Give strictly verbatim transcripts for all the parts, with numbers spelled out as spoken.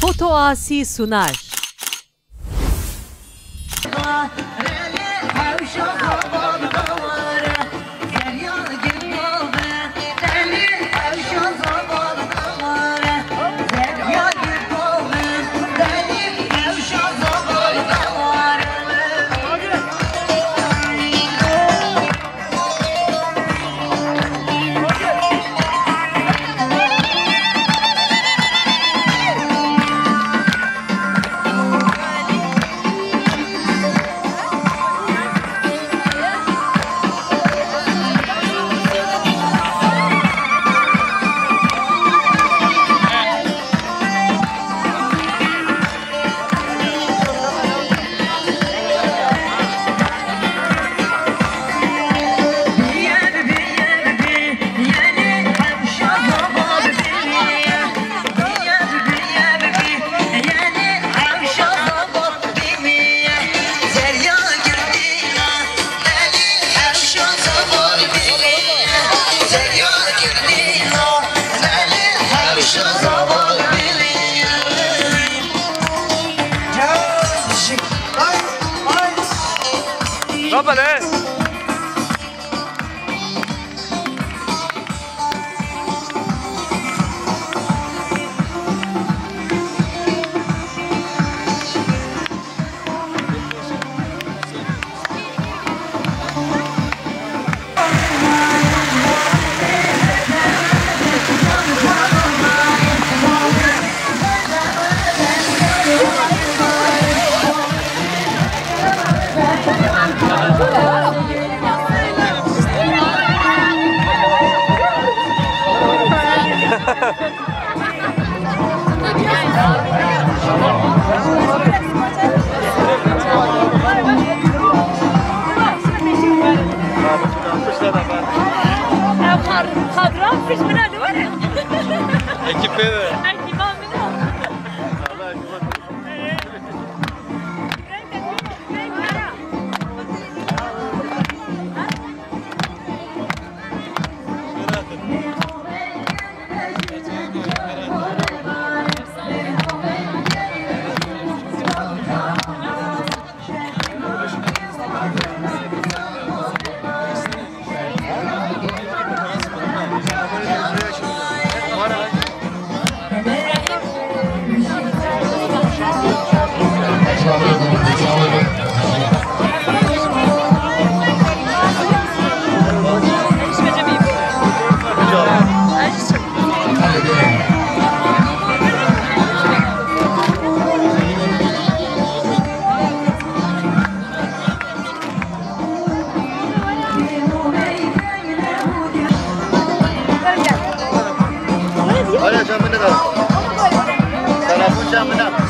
Otoasi Sunar. Rapale! Ekip pê de. Hala can bine de. Telefon can bine.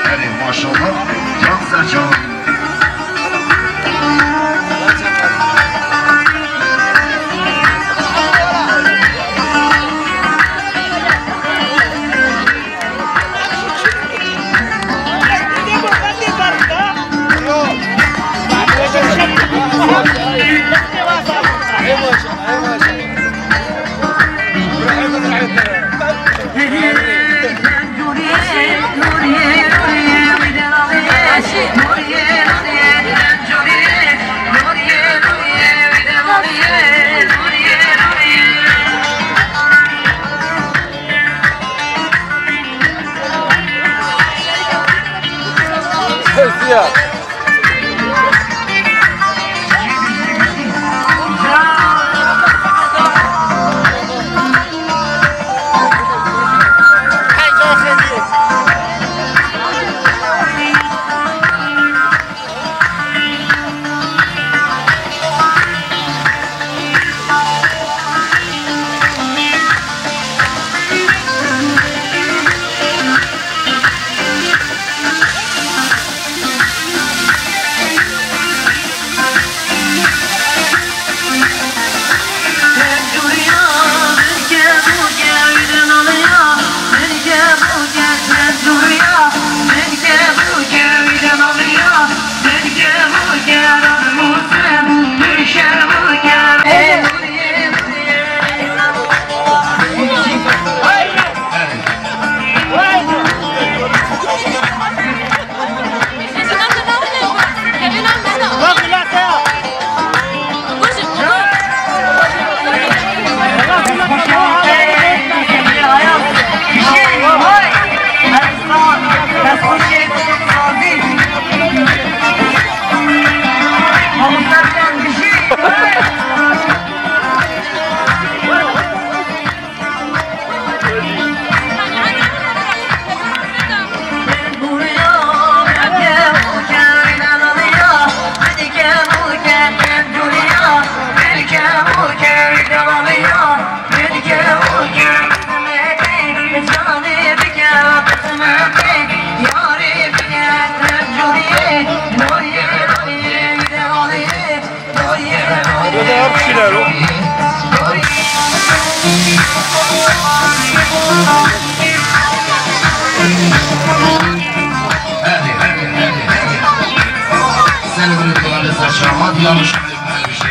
Erê maşallah, can ser can. Burada her şeyler o. Sen öbür kulağını saçma, yanlış bir şey.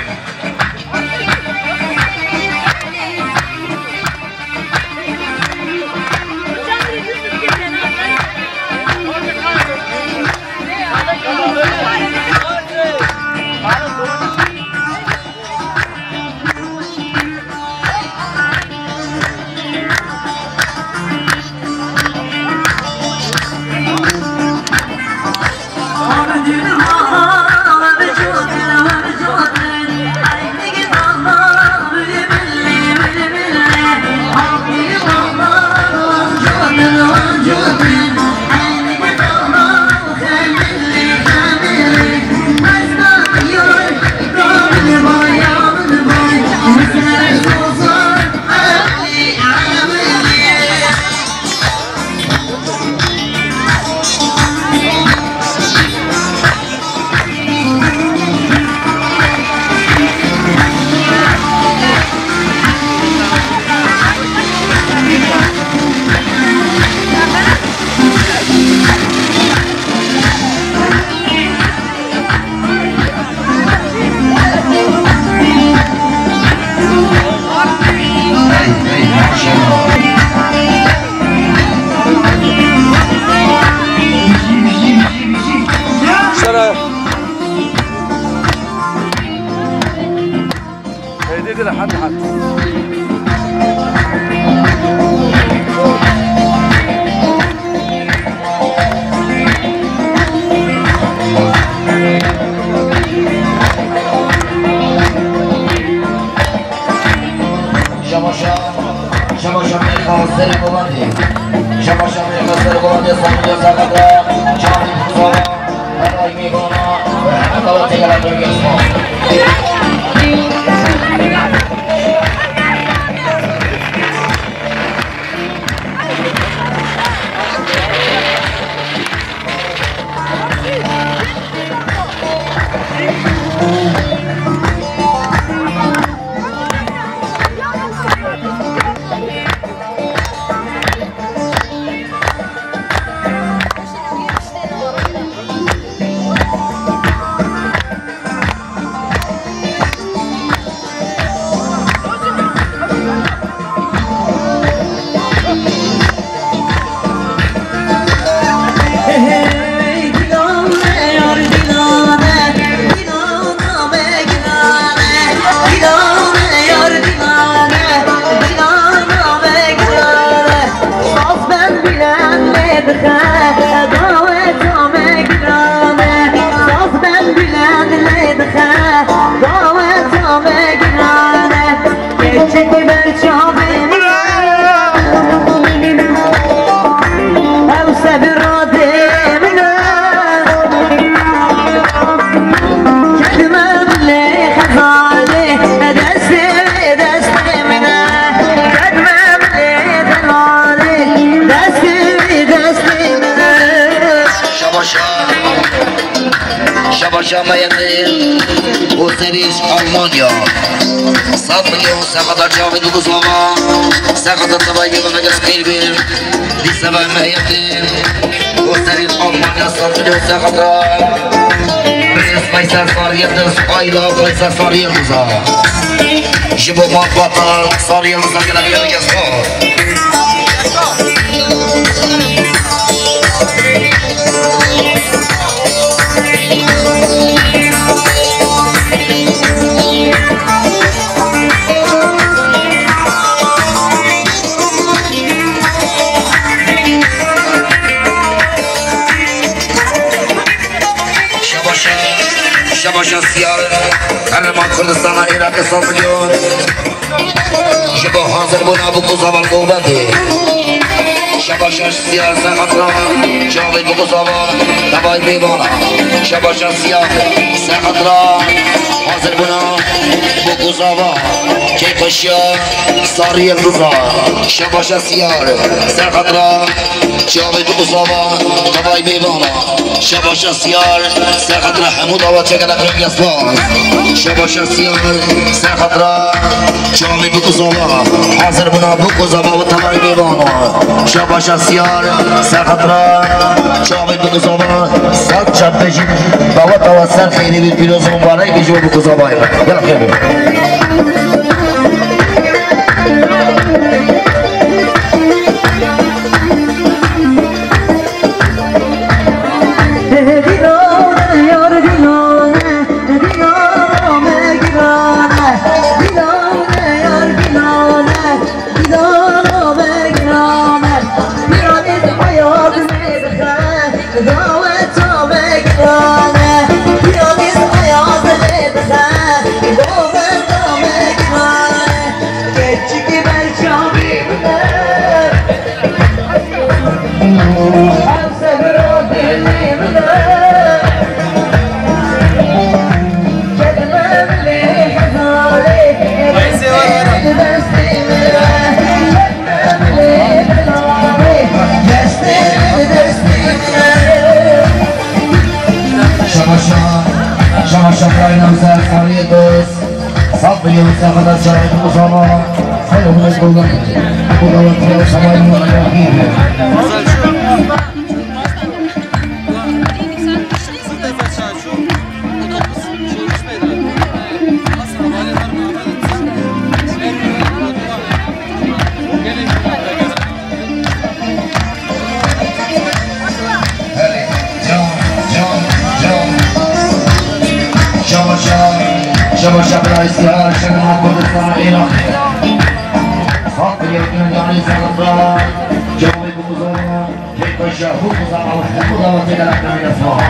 Şabaşa meyetê û serîş Almanya. Sed milyon seqata çavê du guzava. Seqata tevayê bana gel xêr bê. Dî seba meyetê û serîş Almanya sed milyon seqata. Birêz Feysel Sarı Yıldız, Ayla Feysel Sarı Yıldız'a. Ji bo malbata Sarı Yıldız'a gel xêr bê. Şabaşa, şabaşa siyar, Herêma Kurdistana Iraqê sed milyon. Ji bo hazir bûna bi ku zaval govendê. Şabaşa siyar seqatra, çavê bi ku zaval, tevay mêvana. Şabaşa siyar seqatra, hazir bûna bi ku zaval, kêkoşiya Sarı Yıldız'a. Şabaşa siyar seqatra, çavê bi ku zaval, tevay mêvana. Şabaşa siyar, ser xatira hemû dawetçekê de xêr bê. Şabaşa siyar, ser xatira çavê bi ku zaval. Hazir bûna bi ku zaval û tevayê mêvana. Şabaşa siyar, ser xatira çavê bi ku zaval. Sed çepejî daweta we ser xêrê bê, pîroz û mibarek bê ji bo bi ku zaval. Gel xêr bê. Dilane yar dilane, dilane me girane, dilane yar dilane, dilane me girane. Pîranî hayat me dixe, daweta me girane. Pîranî hayat me dixe, daweta me girane. Keçikî ber çavî bide. Şamaşa, şamaşa, Sarı Yıldız. Sed milyon seqata çavê bi ku zaval. Xêr û milet gogan. Ku dawetiya Şabaşa meyetê. Can, can, can. Şabaşa, şabaşa bira îstîhar, şerma Kurdistan, Iraq. Sed milyon yanî seqatra, çavê bi ku zaval, kêkoşiya bi ku zaval, hemû dawetê gelek navî destvan.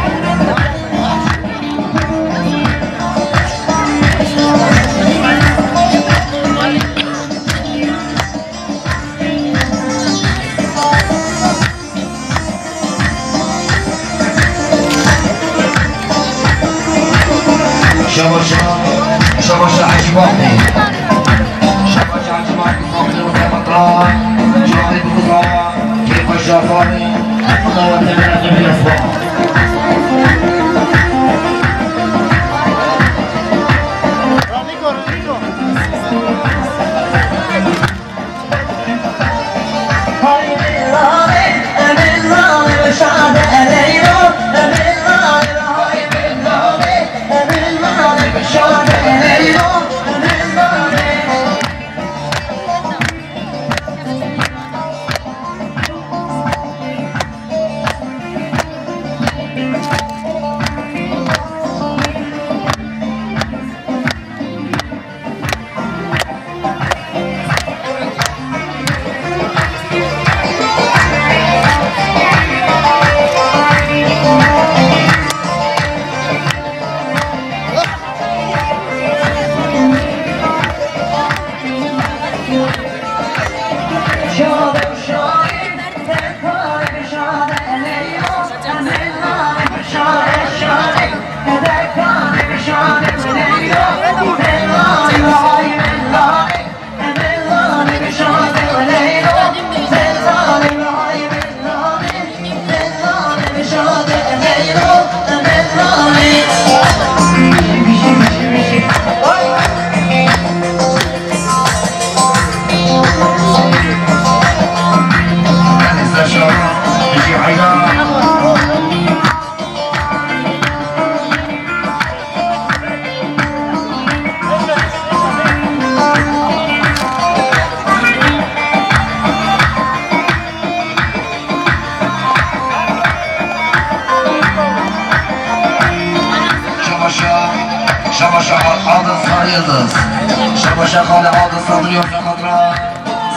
Şabaşa, şabaşa Hacı Mahmut. Şabaşa Hacı Mahmut, Mahmut Mustafa. Şabaşa Hacı Mahmut, Şabaşa Hacı Mahmut. Şabaşa Adil Sarı Yıldız. Şabaşa Xalê Adil Sarı Yıldız. Xatira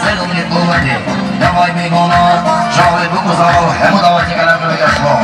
Seyda Millet Muhammed'i. Yavay Beygona. Şabaşa Bukuzaro. Hemud Avati Kalan Kırık Yaşma.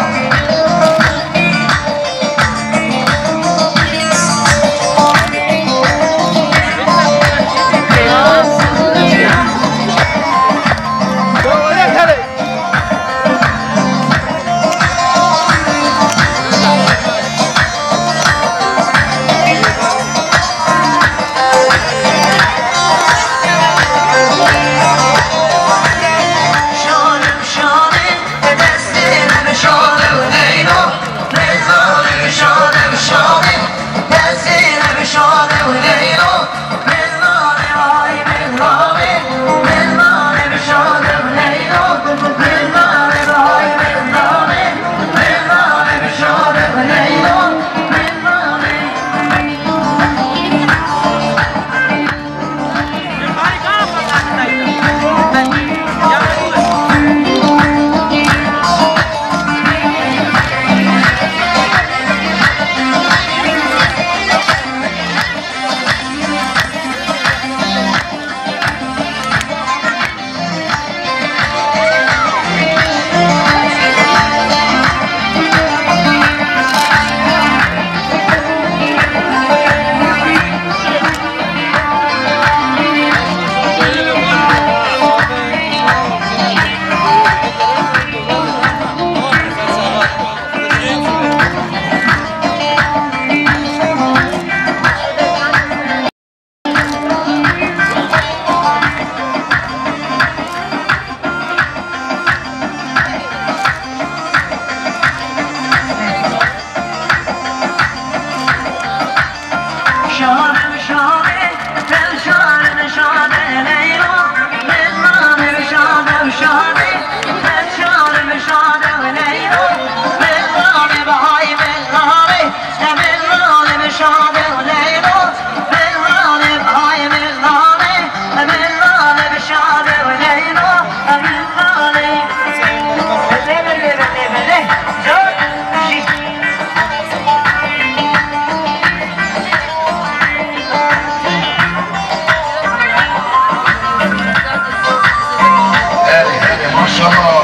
Hey, hey, maşallah.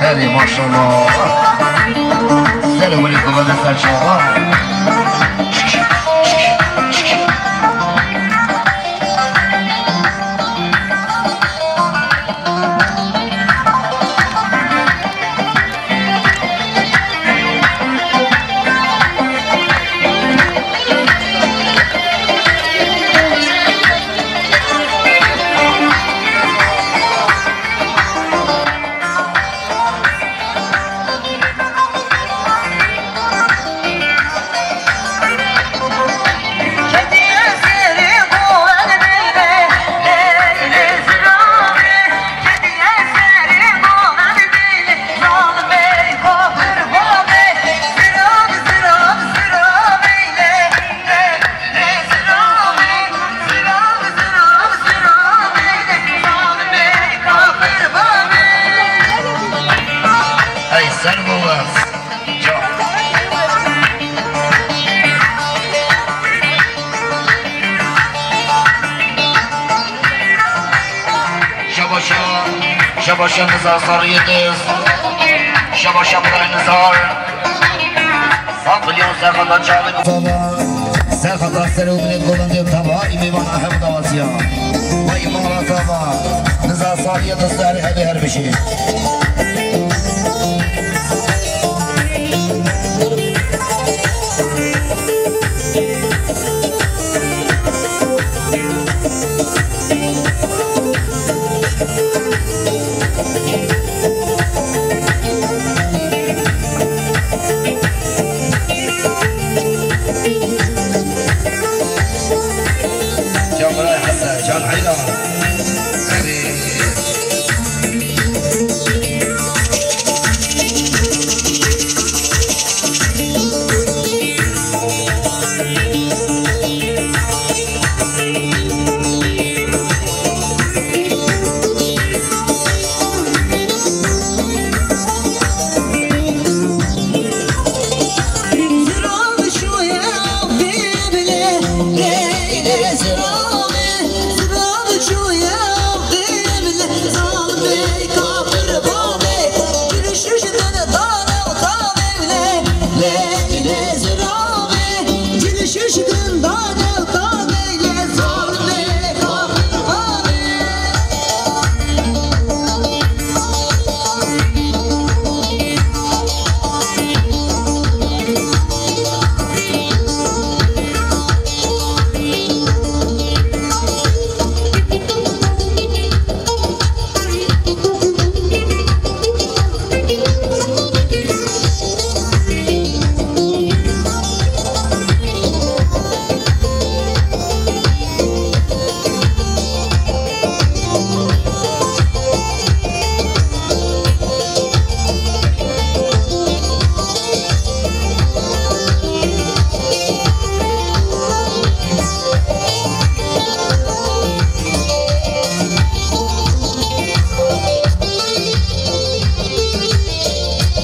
Hadi maşallah. Selamun aleyküm, hadi sen çağla. Ey ser bû. Şabaşa, şabaşa Nizar Sarı Yıldız. Şabaşa Bray Nizar. Baba, ser xata ser û binê govendê tava, îmê vana hev dawaziya. Vay mala tava, niza saliye destdarê hebê her bişê. Can Miray Hesen, Can Eyran.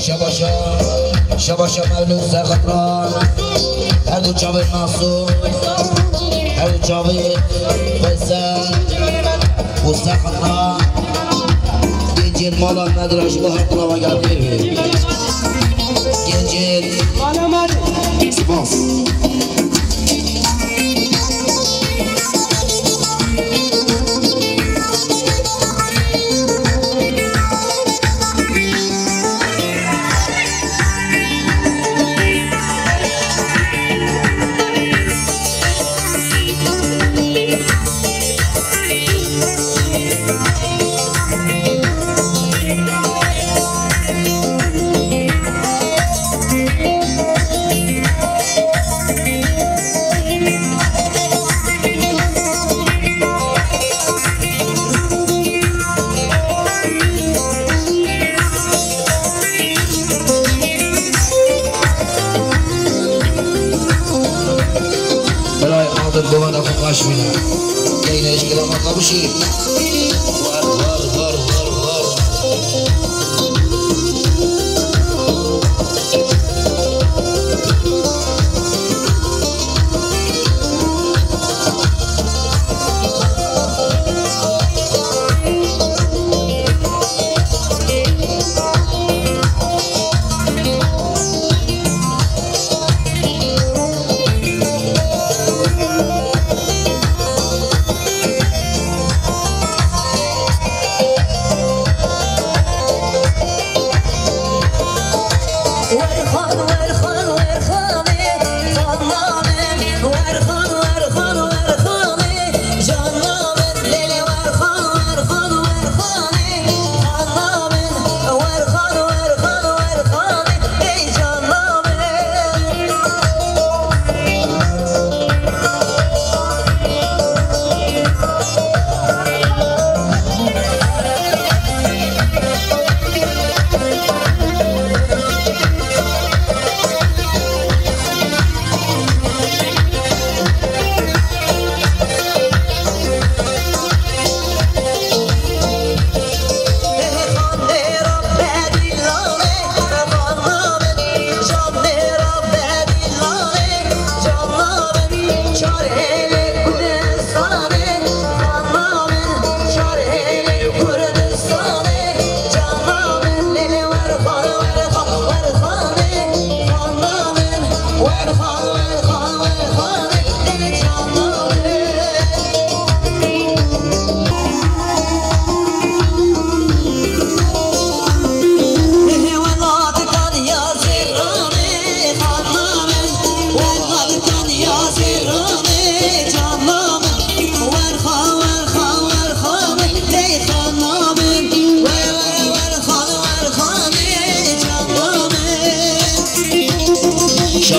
Şebaşa, şebaşa Mevlût Serxetran, her du çavê Masûm, her du çavê Feysel û Serxetran, gencên mala me di re ji bo her tava gelxêr be. Gencên Spas. Belay Adil govenda xwe qaş bîne. Geyne eşkila me qabişî. War, war, war, war, war.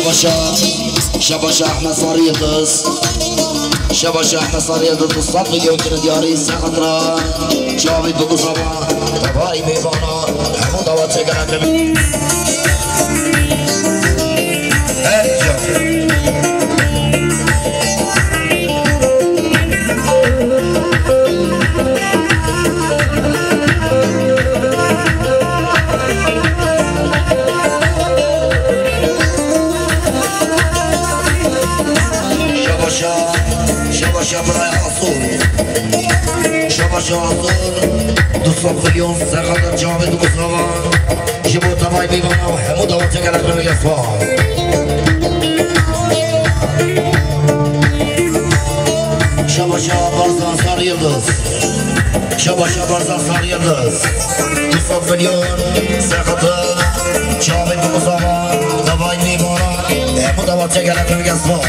Şabaşa, Şabaşa Ehmed Sarı Yıldız. Şabaşa Ehmed Sarı Yıldız, du sed milyon kine diyarî, se xatira çavê biguzava, tevayî mêvana, hemû dawa çêkene. Her can. Şabaşa, Şabaşa Birayê Asûr. Şabaşa Asûr, du sed milyon serhada çavê du Mustafa. Ji bo tevayî mêvana û hemû dawa çêkene xêr û yasma. Şabaşa Barzan Sarı Yıldız. Şabaşa Barzan Sarı Yıldız. Du sed milyon serhada çavê du Mustafa. Tevayî mêvana hemû dawa çêkene xêr û yasma.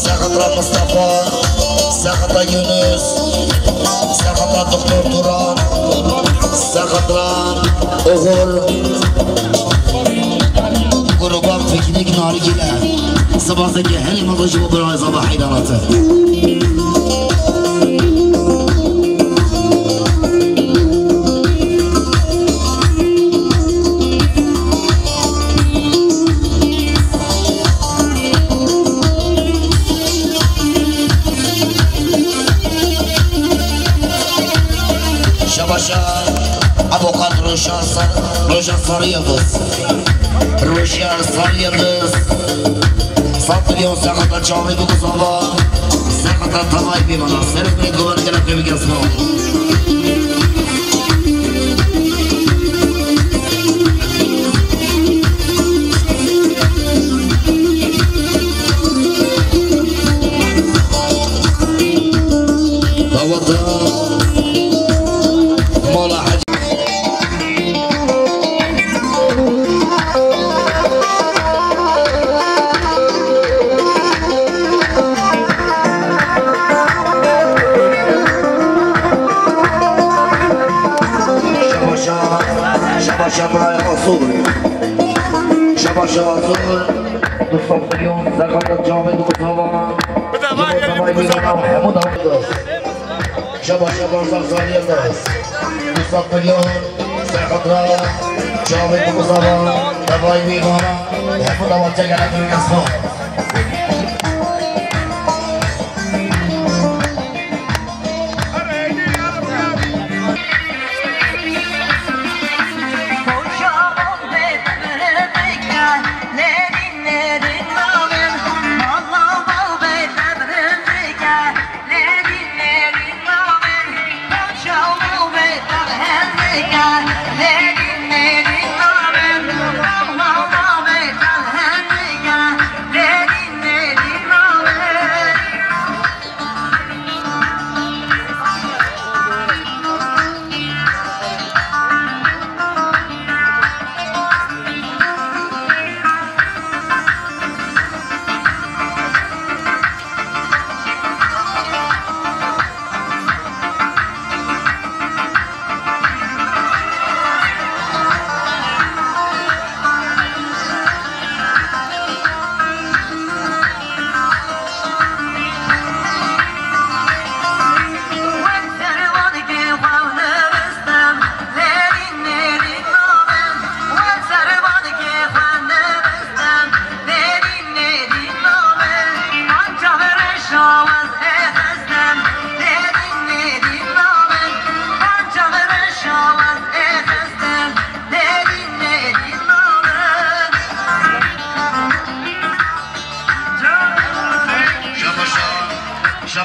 Sextra Mustafa, Sextra Yunus, Sextra Doktor Turan, Sextra Oğur, Gruba Piknik Nargile. Sibaseke herî mezin ji bo birayê Zaba Heydanatê. Şabaşa Avokat Rojan Sar-, Rojan Sarı Yıldız. Rojan Sarı Yıldız. Sed milyon sexata çavê biguzava. Sexata tevayî bê mana. Serok bê guvan gele pê bike sima. Daweta mala Hec-, Şabaşa, Şabaşa Birayê Asûr. Şabaşa Asûr. Du sed milyon sexata çavê du Mustafa. Bide var, yeri Mustafa. Hemû da. Şabaşa Barzan Sarı Yıldız. Du sed milyon sexata çavê du Mustafa. Tevayî mêvana. Hemû da çêkene xêr û yasma.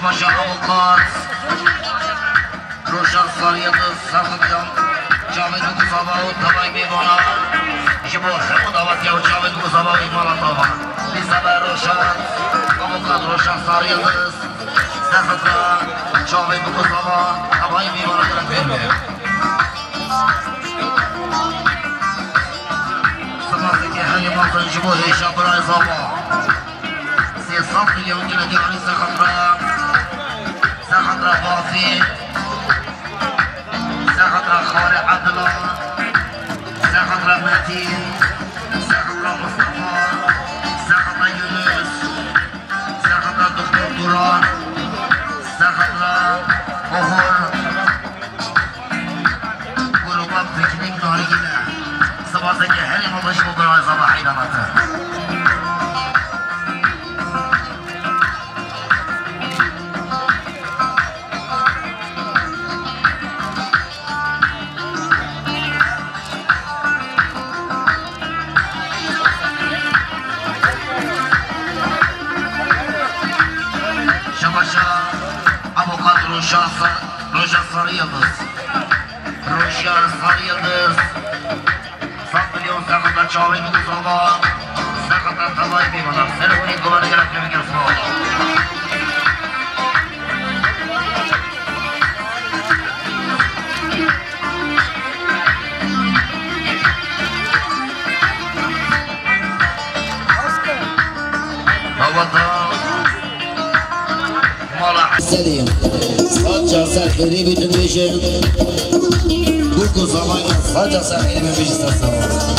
Paşa avukat Roşan Sarı Yıldız, Sakıp Can, Cavit Bukuzava û tevayî mêvana ji bo hemû davetiya û Cavit Bukuzava û mala tava. Lîsebe Roşan, avukat Roşan Sarı Yıldız, Sakıp Can, Cavit Bukuzava, tevayî mêvana gerek pêr be. Spas dike herî mezin ji bo hêşa birayê Zava. Sê sed milyon gelekî anî ser xatira, ser xatira Bafî, ser xatira Xalê Ebdila, ser xatira Metîn, ser xatira Mustafa, ser xatira Yunus, ser xatira Doktor Turan, ser xatira Oxur. Gruba Piknik Nargile. Spas dike herî mezin ji bo birayê Zava heyranat e. Şabaşa avukat Roşa Sa-, Roşa Sarı Yıldız. Roşa Sarı Yıldız. Sed milyon sexeta çavê min zava. Sexeta tevayî pê bana. Ser hûnê gumanê gelek pê bigir sağ ol. Hawata. Mala. Selim. Saca ser xêrê bîtin bêjin. Buku zaman saca ser xêrê bîtin bêjin.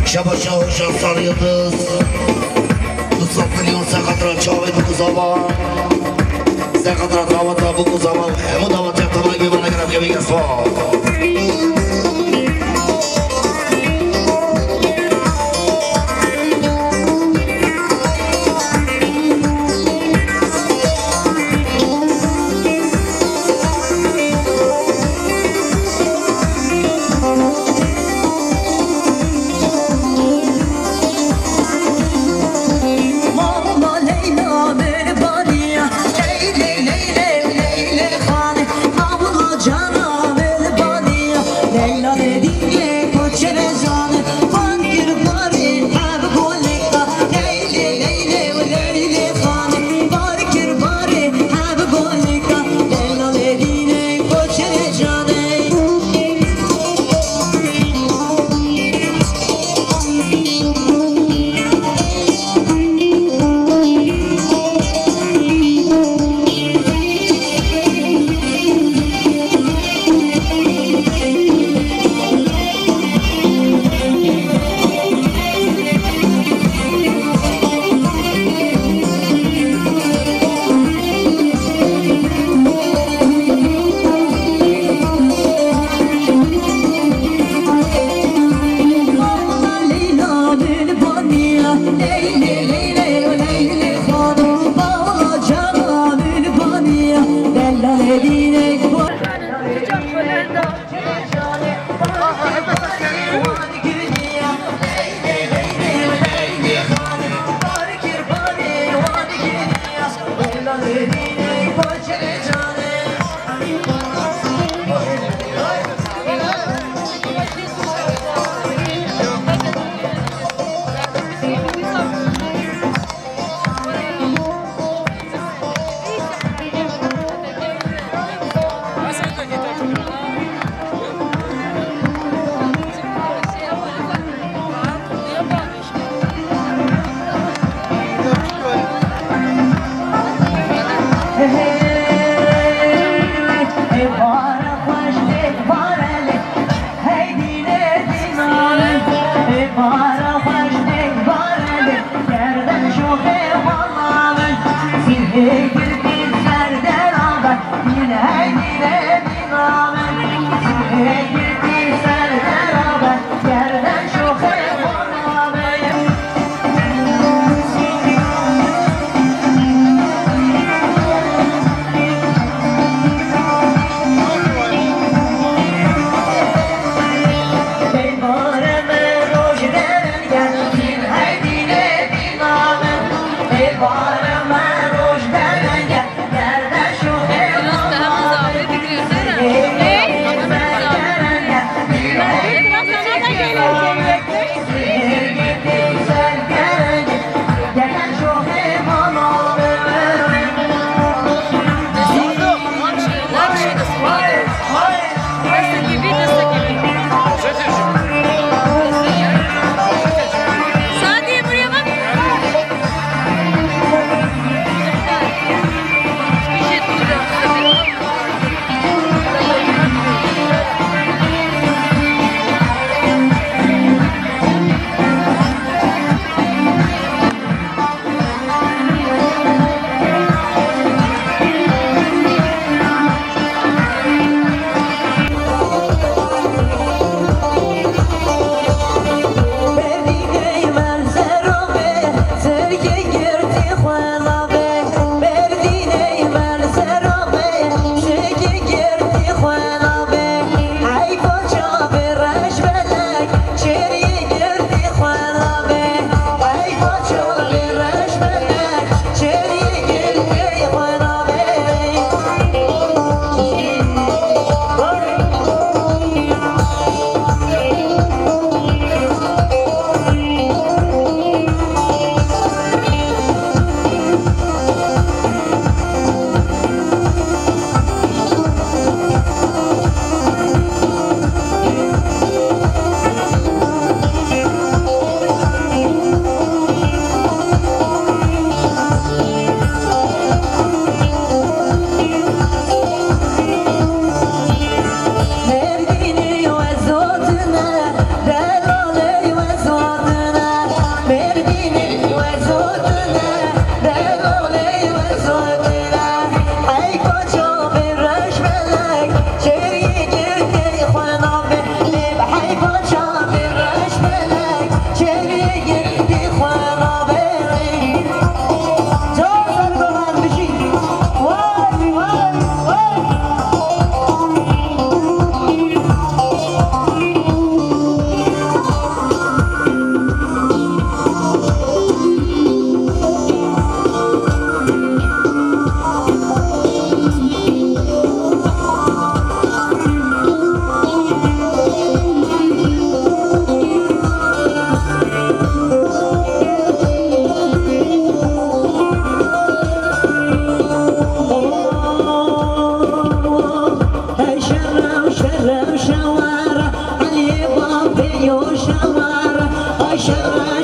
Şaba şaho şansar yıldız. Du sed milyon se xatira çavê bû ku zaman. Se xatira daweta bû ku zaman. Hemû dawetiya temel bê bana gerek bê gespa.